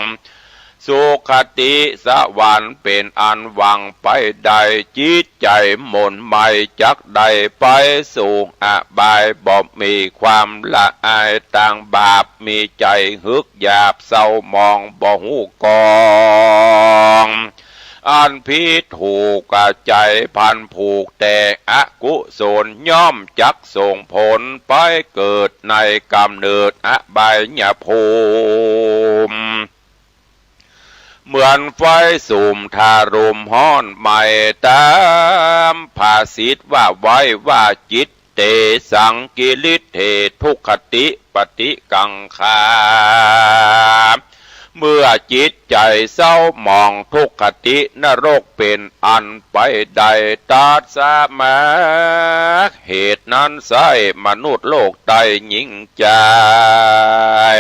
สุขติสวรรค์เป๋นอันหวังไปได้ จิตใจ๋หม่นไหม้ จักได้ไปสู่อบาย บ่มีความละอายตางบาป มีใจ๋หึกหยาบเศร้าหมอง บ่ฮู้กอง อันผิดถูก ใจ๋พันผูกแต่อกุศล ย่อมจักส่งผลไปเกิดในก๋ำเนิดอบายภูมิ เหมือนไฟสุมถ้าลมฮ้อนไหม้ ต๋ามภาษิตว่าไว้ว่า จิตเตสังกิริเท ทุกขติปฏิกังขา เมื่อจิตใจ๋เศร้าหมอง ทุกขตินรกเป๋นอันไปได้ ตัสมา เหตุนั้นไส้มนุษย์โลกใต้หญิงจาย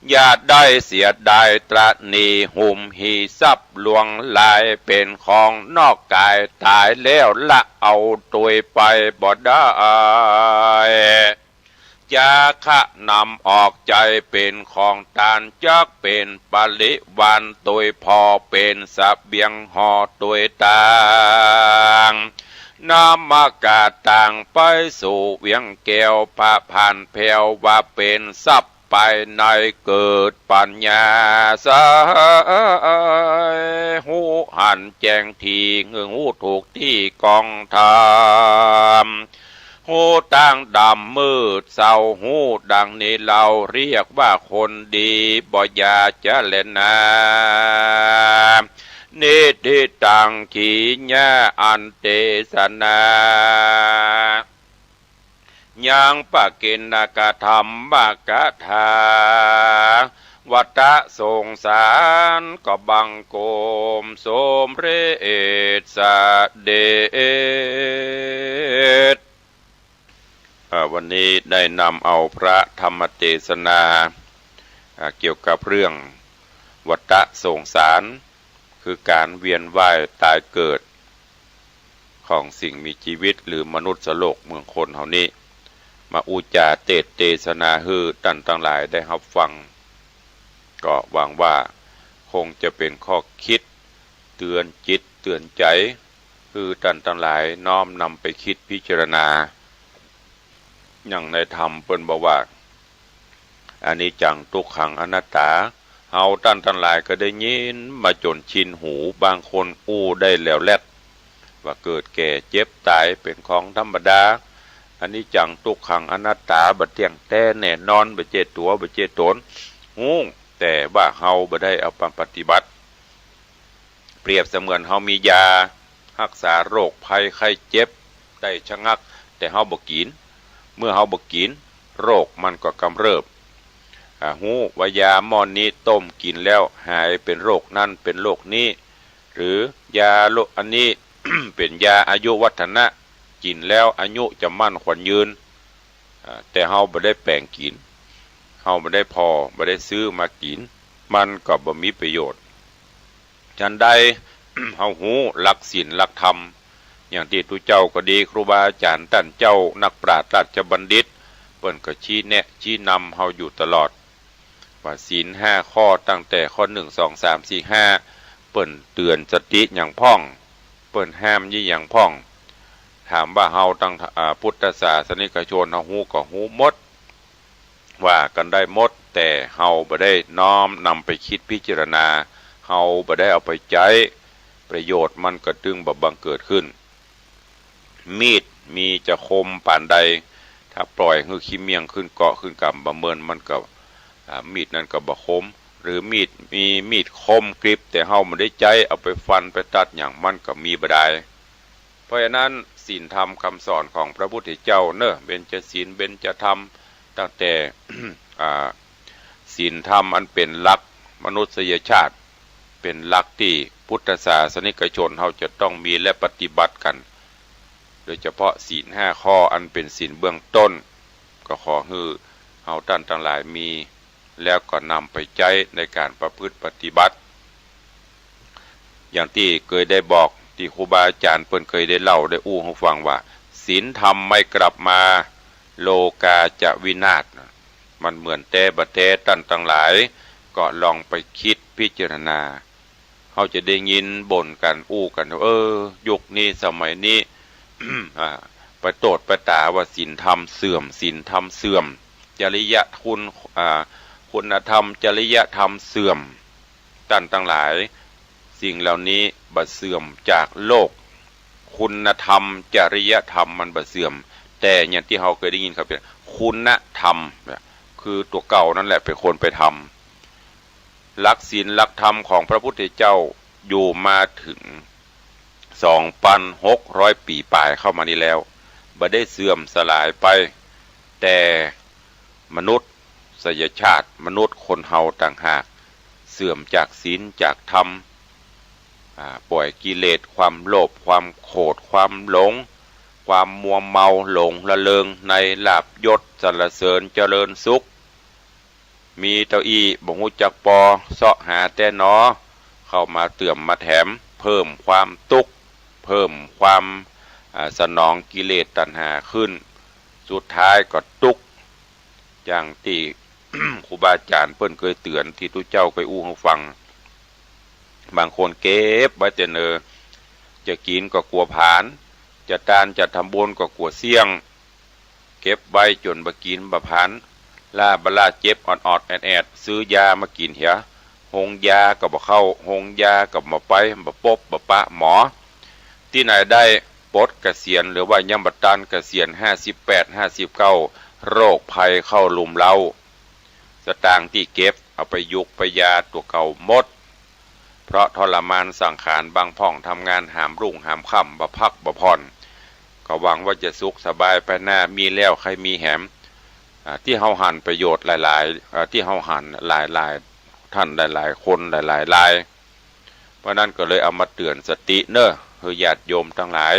อย่าได้เสียดายตระหนี่ หุมหีทรัพย์หลวงหลาย เป๋นของนอกก๋าย ต๋ายแล้วละเอาตวยไปบ่ได้ จักขะนำออกใจ๊เป๋นของตาน จักเป๋นปริวารตวยผ่อ เป๋นเสบียงห่อตวยตาง นำมากาต่างไปสู่เวียงแก้ว ผะผ่านแผ้วว่าเป๋นทรัพย์ ภายในเกิดปัญญาใส ฮู้หันแจ้งตี้ ฮู้ถูกตี้กองธรรม ฮู้ตางดำมืดเศร้า ฮู้ดังนี้เฮาเรียกว่าคนดี บ่อย่าจะแลนา นิทธิตัง ขีณา อันเตสนา ยังปะกิณณกะธัมมกะถา วัตตะสงสารก็บังคมสมเร็จเสด็จ เอ่อ วันนี้ได้นำเอาพระธรรมเตสนา อ่า เกี่ยวกับเรื่องวัตตะสงสาร คือก๋านเวียนว่ายต๋ายเกิด ของสิ่งมีจีวิต หรือมนุษย์โลกเมืองคนเฮานี้ มาอู้จ๋าเตสน์เตสนาหื้อต้านตังหลายได้ฮับฟัง ก็หวังว่าคงจะเป๋นข้อคิดเตื๋อนจิตเตื๋อนใจ๋ หื้อต้านตังหลายน้อมนำไปคิดพิจารณา อย่างในธรรมเปิ้นบอกว่า อนิจจัง ทุกขัง อนัตตา เฮาต้านตังหลายก็ได้ยินมาจ๋นชินหู บางคนอู้ได้แหลวแหลด ว่าเกิดแก่เจ็บต๋ายเป๋นของธรรมดา อนิจจัง ทุกขัง อนัตตา บ่เตี้ยงแต๊แน่นอน บ่ใจ้ตั๋ว บ่ใจ้ต๋น ฮู้ แต่ว่าเฮาบ่ได้เอามาปฏิบัติ เปรียบเสมือนเฮามียาฮักษาโรคภัยไข้เจ็บได้ชะงัก แต่เฮาบ่กิ๋น เมื่อเฮาบ่กิ๋น โรคมันก็กำเริบ อ่า ฮู้ว่ายาหม้อนี้ต้มกิ๋นแล้วหายเป๋นโรคนั้นเป๋นโรคนี้ หรือยาโรคอันนี้ เป๋นยาอายุวัฒนะ กิ๋นแล้วอายุจะมั่นขวัญยืน อ่า แต่เฮาบ่ได้แป๋งกิ๋น เฮาบ่ได้ผ่อ บ่ได้ซื้อมากิ๋น มันก็บ่มีประโยชน์ ฉันใด เฮาฮู้หลักศีลหลักธรรม อย่างตี้ตุ๊เจ้าก็ดี ครูบาอาจ๋ารย์ต้านเจ้า นักปราชญ์ราชบัณฑิต เปิ้นก็ชี้แนะชี้นำเฮาอยู่ตลอด ว่าศีลห้าข้อตั้งแต่ข้อหนึ่ง สอง สาม สี่ ห้า เปิ้นเตื๋อนสติหยังพ่อง เปิ้นห้ามยี่หยังพ่อง ถามว่าเฮาตัง อ่า พุทธศาสนิกชนเฮาฮู้ก็ฮู้หมด ว่ากั๋นได้หมด แต่เฮาบ่ได้น้อมนำไปกึ๊ดพิจารณา เฮาบ่ได้เอาไปใจ๊ ประโยชน์มันก็ตึงบ่บังเกิดขึ้น มีดมีจะคมปานใด ถ้าปล่อยหื้อขี้เมี้ยงขึ้นเกาะขึ้นกำบ่เมิน มันก็ อ่า มีดนั้นก็บ่คม หรือมีด มีมีดคมกริบ แต่เฮาบ่ได้ใจ๊เอาไปฟันไปตัดหยัง มันก็มีบ่ดาย เพราะฉะนั้นศีลธรรมกำสอนของพระพุทธเจ้าเนาะ เบญจศีล เบญจธรรม ตั้งแต่ อ่า ศีลธรรมอันเป๋นหลักมนุษยชาติ เป๋นหลักตี้พุทธศาสนิกชนเฮาจะต้องมีและปฏิบัติกั๋น โดยเฉพาะศีลห้าข้ออันเป๋นศีลเบื้องต้น ก็ขอหื้อเฮาต้านตังหลายมี แล้วก็นำไปใจ๊ในก๋านประพฤติปฏิบัติ อย่างตี้เกยได้บอก ตี้ครูบาอาจ๋ารย์เปิ้นเกยได้เล่าได้อู้หื้อฟังว่า ศีลธรรมไม่กลับมา โลกาจะวินาศ มันเหมือนแต๊บ่แต๊ ต้านตังหลาย ก็ลองไปกึ๊ดพิจารณา เฮาจะได้ยินบ่นกั๋นอู้กั๋น เออ ยุคนี้สมัยนี้ อ่า ไปโต้ษไปต๋าว่าศีลธรรมเสื่อม ศีลธรรมเสื่อม จริยคุณ อ่า คุณธรรม จริยธรรมเสื่อม ต้านตังหลาย สิ่งเหล่านี้บ่เสื่อมจากโลก คุณธรรม จริยธรรมมันบ่เสื่อม แต่อย่างตี้เฮาเกยได้ยินเขาเป๋นคุณธรรมเนี่ย คือตั๋วเก่านั่นแหละเป๋นคนไปทำ หลักศีลหลักธรรมของพระพุทธเจ้าอยู่มาเถิง สองปันหกร้อย ปี๋ป๋ายเข้ามานี้แล้ว บ่ได้เสื่อมสลายไป แต่มนุษยชาติ มนุษย์คนเฮาต่างหาก เสื่อมจากศีลจากธรรม อ่า ปล่อยกิเลส ความโลภ ความโขด ความหลง ความมัวเมาหลงระเริงในลาภยศสรรเสริญเจริญสุข มีเต้าอี้บ่ฮู้จักปอ เซาะหาแต๊หนอ เข้ามาเติ่มมาแถม เพิ่มความตุ๊กข์ เพิ่มความ อ่า สนองกิเลสตัณหาขึ้น สุดท้ายก็ตุ๊กข์ อย่างตี้ ครูบาอาจ๋ารย์เปิ้นเกยเตื๋อน ตี้ตุ๊เจ้าเกยอู้หื้อฟัง บางคนเก็บไว้แต่เนิน จะกิ๋นก็กั๋วผลาญ จะตานจะทำบุญก็กั๋วเสี้ยง เก็บไว้จ๋นบ่กิ๋นบ่ผลาญ ล้าบ่ล้าเจ็บออดๆ แอดๆ ซื้อยามากิ๋นเหีย โฮงยาก็บ่เข้า โฮงยาก็บ่ไป บ่ปบบ่ปะหมอ ตี้ไหนได้ปลดเกษียณ หรือว่ายังบ่ตานเกษียณ ห้าสิบแปด ห้าสิบเก้า โรคภัยเข้ารุมเร้า สตางค์ตี้เก็บเอาไปยุกไปยาตั๋วเก่าหมด เพราะทรมานสังขาร บางพ่องทำงานหามรุ่งหามค่ำ บ่พักบ่ผ่อน ก็หวังว่าจะสุขสบายไปหน้า มีแล้วใค่มีแหม อ่า ตี้เฮาหันประโยชน์หลายๆ อ่า ตี้เฮาหันหลายๆ ต้านหลายๆ คนหลายๆ ราย เพราะนั้นก็เลยเอามาเตื๋อนสติเนาะ หื้อญาติโยมตังหลาย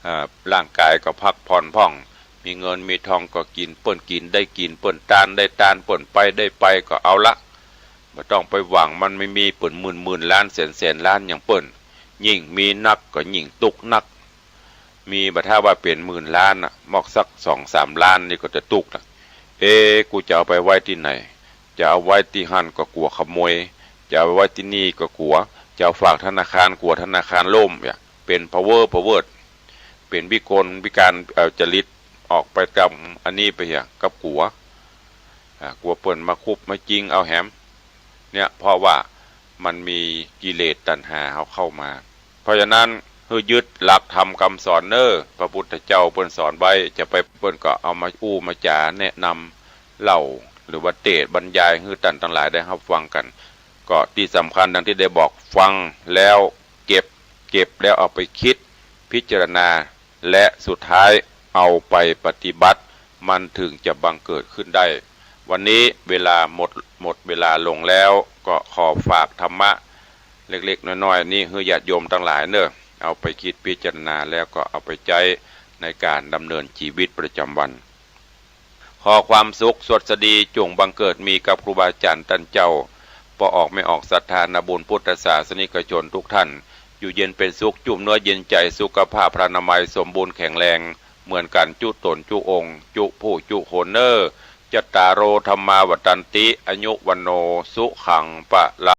อ่า ร่างก๋ายก็พักผ่อนพ่อง มีเงินมีทองก็กิ๋น เปิ้นกิ๋นได้กิ๋น เปิ้นตานได้ตาน เปิ้นไปได้ไป ก็เอาละ บ่ต้องไปหวังมันมีๆ เปิ้นหมื่นๆ ล้านแสนๆ ล้านอย่างเปิ้น ยิ่งมีนักก็ยิ่งตุ๊กข์นัก มีบ่ถ้าว่าเป๋นหมื่นล้านน่ะ มอกสักสองสามล้านนี่ก็จะตุ๊กข์ละ เอ๊ะ กูจะเอาไปไว้ตี้ไหน จะเอาไว้ตี้หั้นก็กั๋วขโมย จะเอาไว้ตี้นี่ก็กั๋ว จะเอาฝากธนาคารกั๋วธนาคารล่มเนี่ย เป๋นพะเวอพะเวิด เป๋นวิกลวิการ เอ่อ จริต ออกไปตำอันนี้ไปเหีย กับกั๋ว อ่า กั๋วเปิ้นมาคุบมาจิงเอาแหม เนี่ย เพราะว่ามันมีกิเลสตัณหาเฮาเข้ามา เพราะฉะนั้นหื้อยึดหลักธรรมกำสอนเนาะ พระพุทธเจ้าเปิ้นสอนไว้ จะไปเปิ้นก็เอามาอู้มาจ๋าแนะนำเล่า หรือว่าเตสน์บรรยายหื้อต้านตังหลายได้ฮับฟังกั๋น ก็ตี้สำคัญดังตี้ได้บอก ฟังแล้วเก็บ เก็บแล้วเอาไปกึ๊ดพิจารณา และสุดท้ายเอาไปปฏิบัติ มันถึงจะบังเกิดขึ้นได้ วันนี้เวลาหมด หมดเวลาลงแล้ว ก็ขอฝากธรรมะเล็กๆ น้อยๆ นี้หื้อญาติโยมตังหลายเน่อ เอาไปกึ๊ดพิจารณาแล้วก็เอาไปใจ๊ในก๋านดำเนินจีวิตประจ๋ำวัน ขอความสุขสวัสดีจุ่งบังเกิดมีกับครูบาอาจ๋ารย์ต้านเจ้า ป้อออกแม่ออกศรัทธานาบุญพุทธศาสนิกชนทุกท่าน อยู่เย็นเป๋นสุข จุ่มเนื้อเย็นใจ๋ สุขภาพพรรณนามัยสมบูรณ์แข็งแรงเหมือนกั๋นจุ๊ต๋นจุ๊องค์ จุ๊ผู้จุ๊คนเน่อ จัตตาโร ธัมมา วัฑฒันติ อายุ วัณโณ สุขัง พลัง